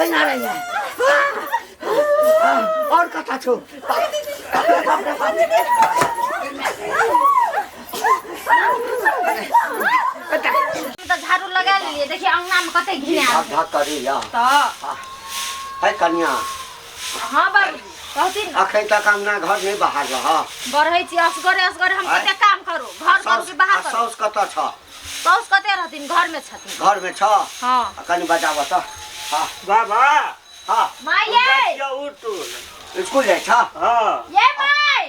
एना रहैया और कथा छौ बाप रे बाप। तऽ झाड़ू लगा लेलियै, देखिए अंगना में कते घिना। धक धक करैया। तऽ है कनिया। हाँ बाबूजी, कहथिन। अखन तक अंगना घर नहि बाहर रह। बढ़ै छी असगरे असगरे, हम कते काम करू, घर करू कि बाहर करू? साउस कतऽ छ? साउस कते रहथिन, घर में छथिन। घर में छ? हाँ। आ कनि बजाबऽ तऽ। हाँ। बाबा। हाँ। माय ये। स्कूल जाइ छ? हाँ। ये my.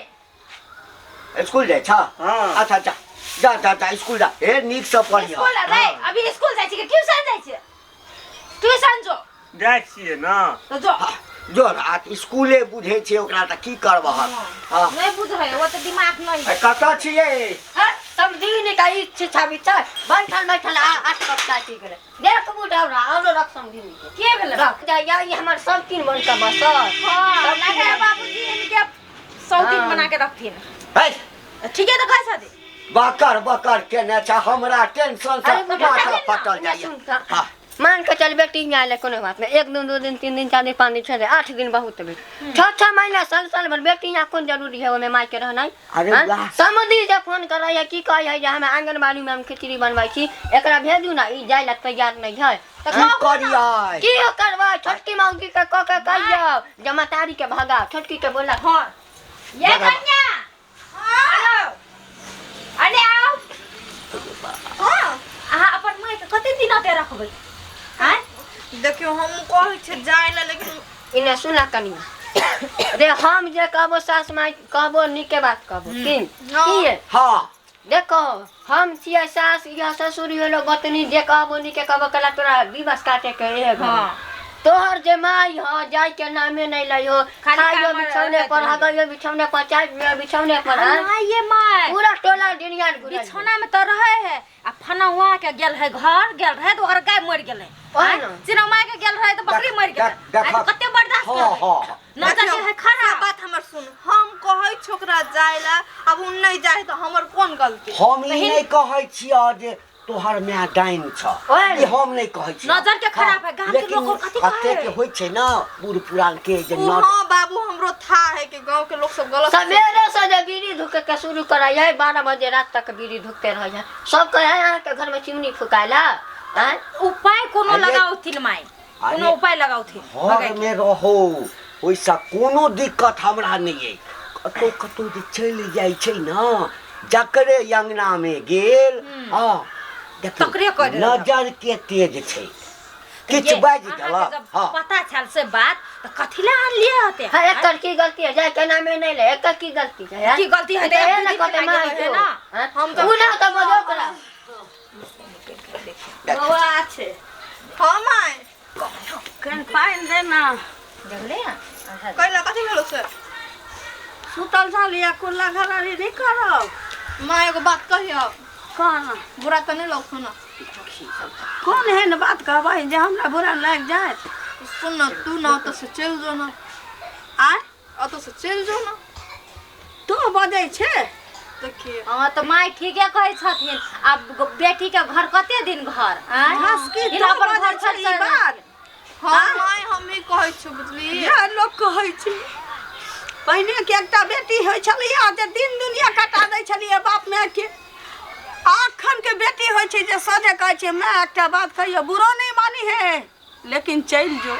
School जाइ छ? हाँ। अच्छा जा जा जा जा, स्कूल जा, हे नीक से पढ़िह। स्कूल रे, अभी स्कूल जाइ छी कि ट्यूशन जाइ छी? ट्यूशन जो। जाइ छियै ने। तऽ जो। हाँ, जो आ स्कूले बुझै छै ओकरा तऽ की करबह। हाँ। नहि बुझै, ओ तऽ दिमाग नहि। ए, कतऽ छियै? समझी नहीं का ई छिछा बिछा बैठल बैठल आ 8 कप चाय पी गेलै। देख बूढ़ा औरो रख समझी नहीं के। के भेलै? रख जा या ई हमर सब तीन मन के बसल। हाँ, लगे है बाबूजी इनके 100 दिन बना के रखथिन। है। ठीके तऽ कहै छथिन। बकर बकर केने छ, हमरा टेंशन से अरे बुढ़ा, माथा फटल ने जाइए। सुन तऽ। हाँ। मान के चल बेटी यहाँ आयल, कोनो बात नहीं, 1 दिन 2 दिन 3 दिन 4 दिन 5 दिन 6 दिन 8 दिन बहुत भेल, 6 6 महीना साल साल भर बेटी यहाँ कोन जरूरी है ओमे माय के रहनाइ? अरे हाँ? वाह। समधी जे फोन करै है की कहै है जे हम आंगनबाड़ी में हम खिचड़ी बनबै छी, एकरा भेजू ना, ई जाय ला तैयार नहीं है। तऽ की कहू ने। करियै? की करबै? छोटकी मौगी के कह के कहियौ जे मतारी के भगा, छोटकी के बोला। हाँ ये कन्या, आओ, अरे आओ। हाँ, अहाँ अपन माय के कते दिन ओते रखबै? आँय? देखियौ, हम कहै छियै जाय लए, लेकिन इने सुना कनिया रे, हम जे कहबो सास माय कहबो नीके बात कहबो की की है? हाँ। देखो, हम छियै सास या ससुर यो गोतनी, जे कहबो नीके कहबो। कला तोरा दिवस काटे के एहे घर। हाँ। तोहर जे माय हो जाय के नामे नहीं लई हो। खाली खाइयो काम बिछौने पर, रहत। हगइयो बिछौने पर, चाय पियो बिछौने पर, हाँ? माय ये माय। पूरा टोला दुनिया घुरल। बिछौना में तो रहे है आ फना हुआ के गेल है, घर गेल रहे तो ओकर गाय मर गेलै। ओहे ने। चिनौमा के गेल रहे तो बकरी मर गेलै। देख- आ तो कते बर्दाश्त हाँ, करबै? हाँ। नजर के है सब खराब। बात हमर सुन, हम कहै छी ओकरा जाय लए, आब उ नहि जाय तऽ हमर कोन गलती? हम ई नहि कहै छियह जे तोहर माय डाइन छ। ओहे ई हम नहि कहै छियह। नजर के खराब है, गाम के लेकिन लोग और कथी कहै? कतेक होइ छै ने बूढ़ पुरान के जे उ नजर। हाँ बाबू, हमरो था है कि गांव के लोग सब गलत। सवेरे से जे बीड़ी धुके के शुरू करै है, 12 बजे रात तक बीड़ी धुकते रहै है। सब कहै है अहाँके घर में चिमनी फुकायला आँय? उपाय कोनो लगाउथिन माय, अरे- कोनो उपाय लगाउथिन। घर में रहो, ओहिसँ कोनो दिक्कत हमरा नहि अइ। कतहु कतहु जे चलि जाइ छै ने, जकरे अङ्गनामे गेल, हँ देखियौ, तकरे कऽ देलक। नजर के तेज छै, किछु ये, बाजि अहाँके देलक। जब हँ। पता छल से बात तऽ कथी लए आनलियै होते? हाँ, एकर की गलती है? जाय के नामे नहीं ले, एकर की गलती है? की गलती है? ई तऽ एक एहे दू ने दिन कहतै लागि माय गेल जो, ना। हाँ? हम तऽ- उ ना तऽ बजो करा। बौआ छै। हाँ माय। कनि पानि दे ने। देखले। कैला, कथी भेलो से? सुतल छलियै, कुल्ला घरारी नहि करब। माँ, एगो बात कहियौ? कौन? बुरा तऽ नहि लगतौ ने? कोन एहन बात कहबै जे हमरा बुरा लागि जायत? सुन न, तू न ओतऽ से चलि जो न। आय? ओतऽ से चलि जो न। तू बजै छै? देखिए। हाँ तऽ माय ठीके कहै छथिन, आब बेटी के घर कते दिन घर आँय? हँस की हिनका तू अपन बजै घर छै छोड़ि ई कऽ बात? हाँ माय, हम ही कहै छियौ, बुझली? इएह लोक कहै छै। पहिने के एकटा बेटी होइ छलैया जे दिन दुनिया कटा दै छलियै बाप मायके। अखन के बेटी होइ छै जे सोझे कहै छै, माय एकटा बात कहियौ, बुरो नहि मानी है, लेकिन चलि जो।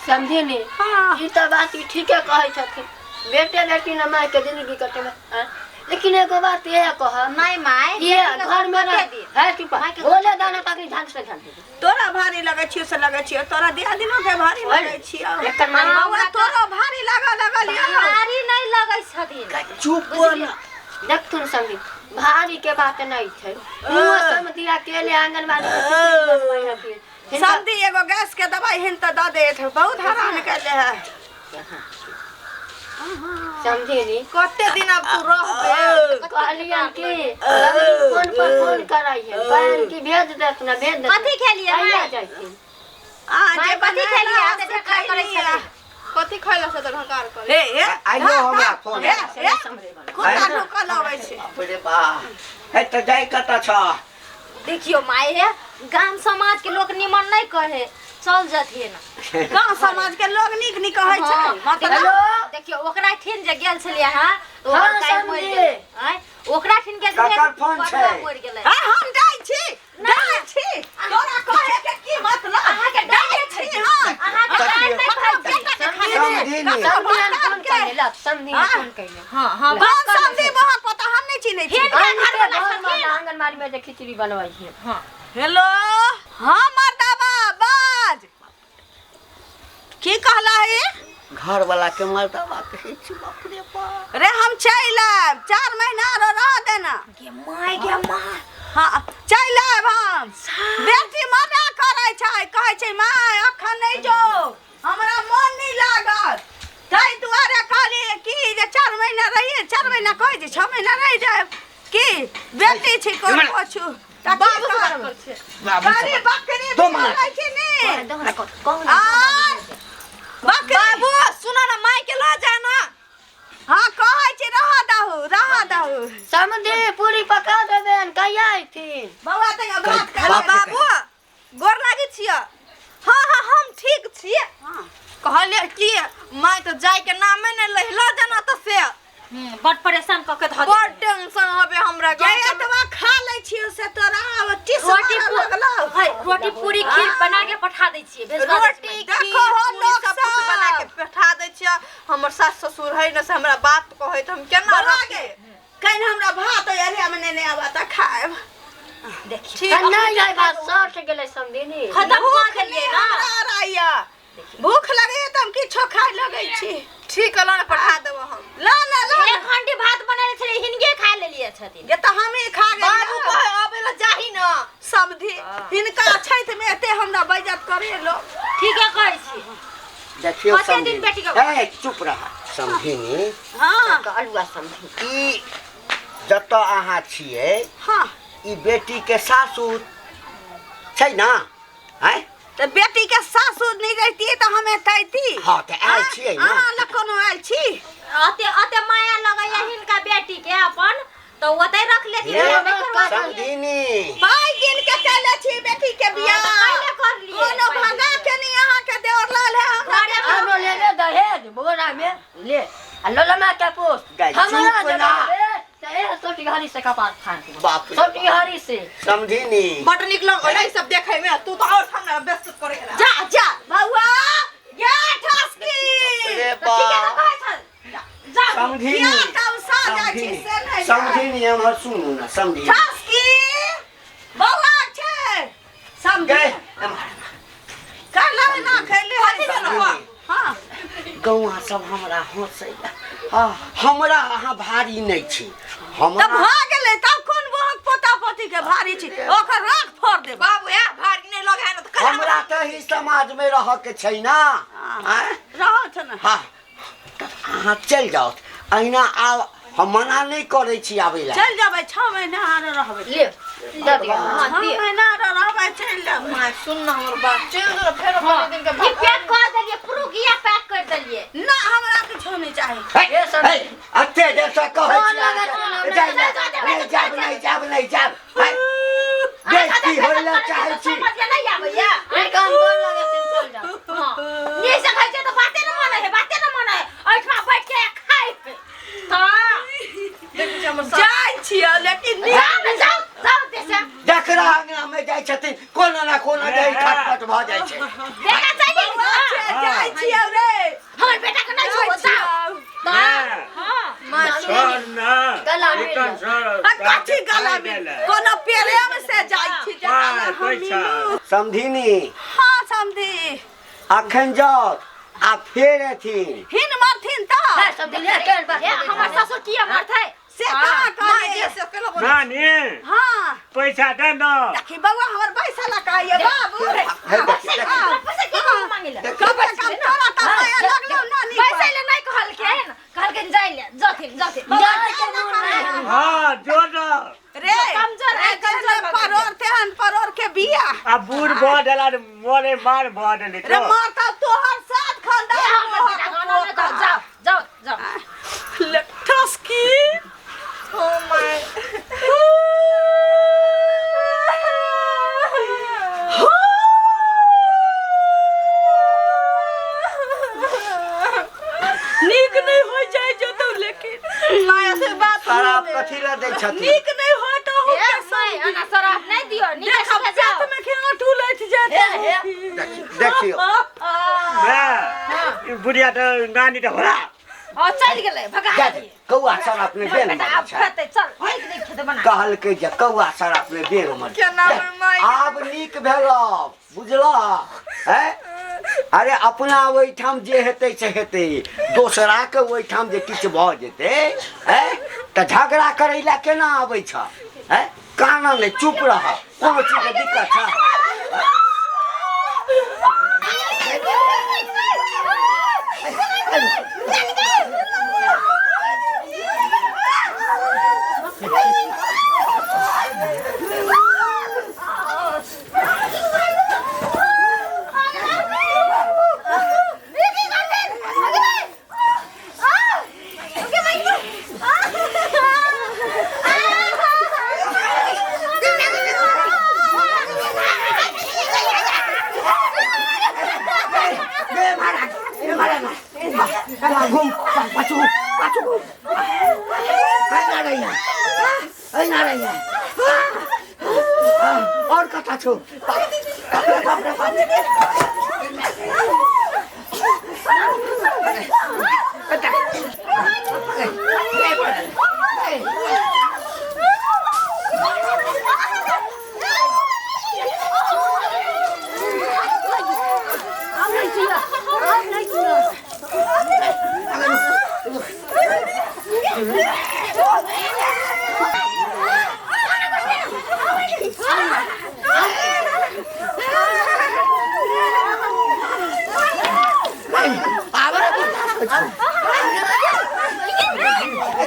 समझे नहीं। हाँ। ई तऽ बात ई ठीके कहै छथिन, बेटे बेटी ने माय के जिंदगी कटेबै आँय? लेकिन एगो बात इएह कहब। नहीं माय, ये बेटी के घर में कते रह दिन? है चुप माय के बोले दाना ताकि ध्यान से ध्यान दे। तोरा भारी लगै छियौ से लगै छियौ, तोरा दियादिनो के भारी लगै छियौ। एकर माने बौआ, तोरो भारी लागऽ लगल यौ। भारी नहीं लगै छथिन। चुप न। देखथुन संगी, भारी के बात नहीं छै। मुँह समधिया अकेले आंगनबाड़ी में खिचड़ी बनबै हथिन। हिनका- समधी, एगो गैस के दवाई हिन तऽ दऽ देत, बहुत हरान केले है। समझे नी? कते दिन आब तू रहबे? कहलियन कि समधी फोन पर फोन करै है, कहलन कि भेज देत ना, भेज देत। कथी खेलियै कहिया माय? जाइथिन? आ माय जे कथी खेलियै? बनेला से से ढकार करै खैलियै। छथिन। कथी खैला से तऽ ढकार करे? हे हे। आइयो हमरा फोन। हे हे, कुत्ता ढुकल अबै छै। बाप रे बा, हे तऽ जाइ कतऽ छ? देखियो माय, हे गाम समाज के लोक निमन नहीं कहे। चल जथिन। गाँव समाज के लोग नीक नीक कहै छै। हाँ, मतलब देखियौ देखियौ, ओकरा ठिन जे गेल छलियै अहाँ तऽ ओकर हाँ, काल्हि मरि समझी। गेलै। आँय, ओकरा ठिन गेल छलियै ककर फोन बड़ुआ छै? मरि गेलै। आ हम जाइ छी, जाइ छी। तोरा कहे के की मतलब? अहाँके डर जाइ नहि छी छै। हम। अहाँके डर नहि ककरो छै। बेटा के खाली समधिनी। समधिन फोन कैले लक, समधिन फोन कैले। हाँ हाँ, कौन बात कर समझी बहक पता हम नहि चिन्है छी। हिनका अहाँके घरवला घरमे छथिन। आंगनबाड़ी में जे खिचड़ी बनबै छै। हाँ। हेलो, हाँ मर्दाबा बाज, की कहला है? घर वाला के मर्दाबा कहै छी, बाप रे बाप। रे हम चलि आयब, 4 महीना आरो रह देना। गे my, गे my. हाँ चलि आयब हम। बेटी मना करै छै, कहै छै माय अखन नहि जो, हमरा मन नहि लागत। ताहि दुआरे कहलियै कि जे 4 महीना रहियै, 4 महीना कहै छै 6 महीना रहि जायब। की बेटी छी कोन पूछू बाबू से बात करै छै। बाबू से बकरी बात। बकरी दो मिनट। बोलै छी ने। कौन? आय, बकरी। बाबू सुन ना, माय के लऽ जा ना। हाँ कहै छी रह दहु, रह दहु। समधी पूरी पका देबेन, कहिया अयथिन? बौआ तनिका बात कर। बाप के बाबू गोर लागै छियै। हाँ हाँ हम ठीक छियै। कहलियै कि माय तऽ जाय के नामे नहि लै, लऽ जाना तऽ से। बड परेशान कऽ के धऽ बड़ देलकै। टेंशन हबे हमरा जे गाँव के। एतबा खा लै छियै से तोरा आब टिस रोटी मारऽ लगलौ। है, रोटी पूरी खीर बना के पठा दै छियै, भेजवा दै रोटी छियै। खीर देखो हो पूरी लोक सब कुछ बना के पठा दै छियै। हमर सास ससुर है ने से हमरा बात कहै तऽ हम केना बौआ रखियै? गे, काल्हि हमरा भात एरिया में नेने आबा तऽ खायब। देखियौ ठीक। नहि जाय बात सठ गेलै समधिनी। खतम कऽ भूख देलियै नहि ना। हमरा अराइया, भूख लगैया तऽ हम किछो खाय लगै छी। ठीक है, ला ने पठा देबो हम। ला ना, ला एक ना। हंडी भात बनेने छलियै, हिनके खा लेलियै छथिन। गे तऽ हमही खा बाबू गेलियै। कहै अबै लए जाही ना। समधी हिनका अछैत में एते हमरा बेइज्जत करे लोग। ठीके कहै छी। देखियौ कते दिन समधिनी। बेटी के- ए चुप रह समधिनी। हाँ अलुआ समधी। ई जतऽ अहाँ छियै हाँ ई बेटी के सासुर छै ना? आँय तऽ बेटी के सासुर नहि रहितियै तऽ हम एतऽ अयती? हाँ तऽ आयल छियै ना। अहाँ लग कोनो आयल छी? अते अते माया लगैया हिनका बेटी के अपन, तऽ ओतै रख लेथिन। हे, नहि करवा देलियै। समधिनी पाइ गिन के कैले छी बेटी के बियाह। हाँ, तऽ कैले करलियै? कोनो पाइ भगा गिन के। के नहि अहाँ के देवर लाल है हमरा। घरे पर हमरो लेबे दहेज बोरा में ले आ लोलमा के पोस। गाय, हमरा चुप जब ना। लेबे तऽ ए सोटिहारी से कपार फाड़ देबो। बाप रे। सोटिहारी से। समधिनी बड नीक लगल ई सब देखै में, तू तऽ और हमरा व्यस्त करै रह। जा जा बौआ, गे ठसकी। रे तऽ ठीके तऽ बाप। कहै छल। जा। समधिनी। किया तमसा जाइ छी से नहि। समधिनी हमर सुनू ना समधिनी। ठसकी बौआ छै समधी। गए एम्हर। कहला ना खैले है। कथी भेलौ? हाँ गौआ सब हमरा हंसैया। हाँ हमरा अहाँ भारी नहि छी। तऽ हमरा भऽ गेलै तब कोन बहक पोता पोती के भारी छी, ओकर राख फोड़ देब। बाबू ए भारी नहि लगै है ने तऽ कहिया हमरा तऽ ही समाज में रह के छै ना। आँय? रहत ने। हाँ तऽ अहाँ चलि जाउ अहिना आब, हम मना नहि करै छी आबै लए। चलि जेबै, 6 महीना आरो रहबै। ले दऽ दियौ। 6 महीना आरो रहबै, चलि जेबै। माय सुन ना हमर बात, चलि जो फेरो कनी दिन के ई बाद। पैक कऽ देलियै, पुरुकिया पैक कर देलियै। ना हमरा किछो नहि चाही। हे, हे समधी। हे, अते देर से कहै फोन छी लगै अहाँके। छै ना, जाय ना, नहि जायब, नहि जायब, नहि जायब। हे, बेइज्जती होइ लए चाहै छी। समझ में नहि आबैया। हिनका हम गोर लगै छी, चल जाउ। हाँ नहि सकै छै तऽ बाते नहि मानै है, बाते नहि मानै है। एहिठमा बैठ के खाइ है। तऽ देखै छी हमर सास। जाइ छियै लेकिन नीक जाउ ने, जाउ जाउ देसे। जकरा अंगना में जाइ छथिन कोनो ना कोनो जाइ खटपट भऽ जाइ छै। बेटा चलि बौआ गेल। छै, जाइ छियै रे। हमर बेटा के नहि जाइ छुबो, जाउ। छियौ। तऽ हाँ माय सुन सर ना गला मिल एखन सर आ कथी गला मिल, कोनो प्रेम से जाइ छी जे गला हम पैसा। मिलू। समधिनी। हाँ समधी। अखन जाउ आ फेर अथिन। हिन मरथिन तऽ हे समधी, ले केहन बात हे, हमर ससुर किया मरतै? से कहाँ माय कहलियै? जे से केलो बोलै। नानी हाँ पैसा दे ना। देखी बौआ हमर पैसा लऽ कऽ बाबू। हे देखी, देखी। पैसा के मांगे ला? कम से कम तोरा तऽ माया लगलौ नानी पर। पैसा ले नहीं कहलखिन, कहलखिन जाय ले, जथिन जथिन। जाय के मोन नहि। हाँ जो ना। रे कमजोर है, रे, कमजोर जेहन परोर तेहन परोर के बिया। आ बूढ़ भऽ गेला मोरे मार भऽ गेलै। रे मारता तोहर साथ खानदान। हमर बेटा गाना नहि गाओ, जाओ जाओ जाओ। ठसकी। ओ my. कथी ला दै छथिन? नीक नहि होय तऽ अहू ए के my, एना सराप नहि दियौ, नीके देखब से जाउ। पेट में खेआठू लथि जेतै। देखियौ। माय, ई बुढ़िया तऽ नानी तऽ होला। ओ चलि गेलै, भगा जा देलियै। कौआ सराप ने बेन बेटा मरै आब छै। खेतै, चल, नीक नीक खेतै बना। कहलकै जे कौआ सराप ने बेन मरै। केना माय आब नीक भेल, बुझलह? हैं? अरे अपना ओहिठाम जे हेतै से हेतै, दोसराके ओहिठाम जे किछु भऽ जेतै हैं तऽ झगड़ा करै लए केना आबै छ? हैं? कानऽ नहि, चुप रह, कोनो चीजके दिक्कत छ? घूम पाछू पाछू घूम। ऐना रहिया और कता छौ? बाप रे बाप।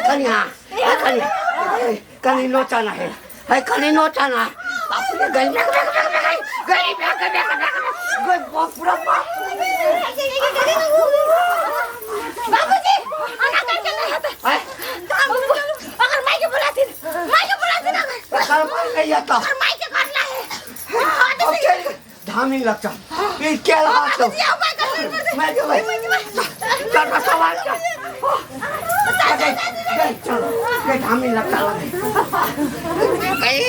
कनिया, कनि कनि नोचना है, है कनि नोचना। बाप रे, गई गई गई गई गई गई गई, बाप रे बाप। बाबूजी, एना करके नहि हेतै। अगर माय के बुलाथिन, माय के बुलाथिन अगर। कर मार नहीं आता। अगर माय के करना है। अब चल धामी लगता ये क्या लगा तो मैं जो भाई चल सवाल चल गई चलो गई धामी लगता लगे गई।